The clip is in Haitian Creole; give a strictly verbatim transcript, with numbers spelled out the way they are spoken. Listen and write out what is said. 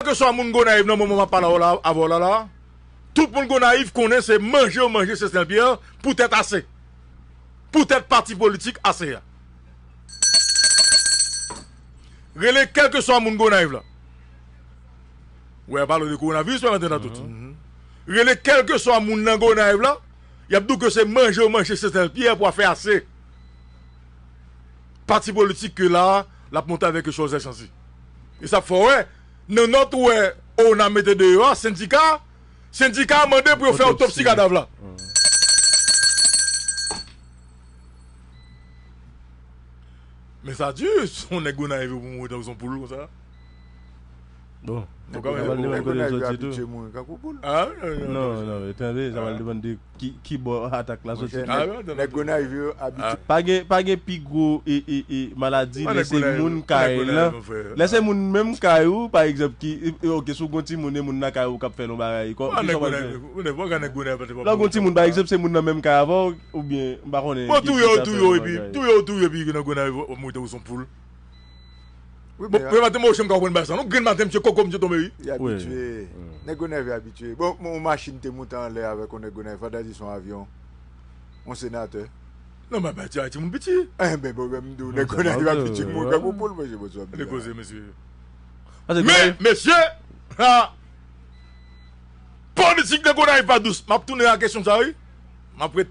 Kèlkeswa moun Gonayiv nan moman m ap pale avè w la, avè w la, la, tout moun Gonayiv konnen se manje yo manje Sesnèl Pyè poutèt ase. Poutèt pati politik ase a. Rele kèlkeswa moun Gonayiv la. Wè, pale de kowonaviris, pa mete nan tout. Rele kèlkeswa moun nan Gonayiv la, y ap di w ke se manje yo manje Sesnèl Pyè pou afè ase. Pati politik ke la, l ap monte avèk Joseph Chancy. E sa fè w wè, nan nòt ou wè ona mete deyò a, sendika, sendika a mande pou yo fè otopsi kadav la. Men sa di, se yon nèg Gonayiv pou mouri tankou se yon poul konsa. Bon. Ou ka wè, nèg Gonayiv yo abitye mouri tankou poul. Ah, non, non, non, non, non, tande, sa pral depann de ki, ki bò atak la soti. Ah, non, non, nèg Gonayiv yo abitye. Pa gen, pa gen pi gwo e, e, e maladi lè se moun kay lan. Lè se moun menm kay ou, pa egzanp, ki, e, ok, si w gon timoun e moun nan kay ou k ap fè l yon bagay, kò, ki sa w pral fè? Lè w gon timoun, pa egzanp, se moun nan menm kay avè w, oubyen, m pa konnen. Bon, touye w, touye w, epi, touye w, touye w, epi nan Gonayiv, w ap moute ou se yon poul. Wi, bon, men premye maten, mwen, m ka konprann bagay sa. Non, grenn maten, misye koko, misye tonbe, wi. Li abitye. Nèg Gonayiv abitye. Bon, yon machin te moute anlè avèk yon nèg Gonayiv, fò ta di se yon avyon. Yon senatè. Non, men, men, ti Ayiti, moun piti. Eh, ben, bon, ben, m di w, nèg Gonayiv abitye mouri tankou poul, mesye, bonjou, ap di la. Koze, mesye. Men, mesye, ha! Politik nan Gonayiv pa dous. M ap tounen a kesyon sa, wi. M ap ret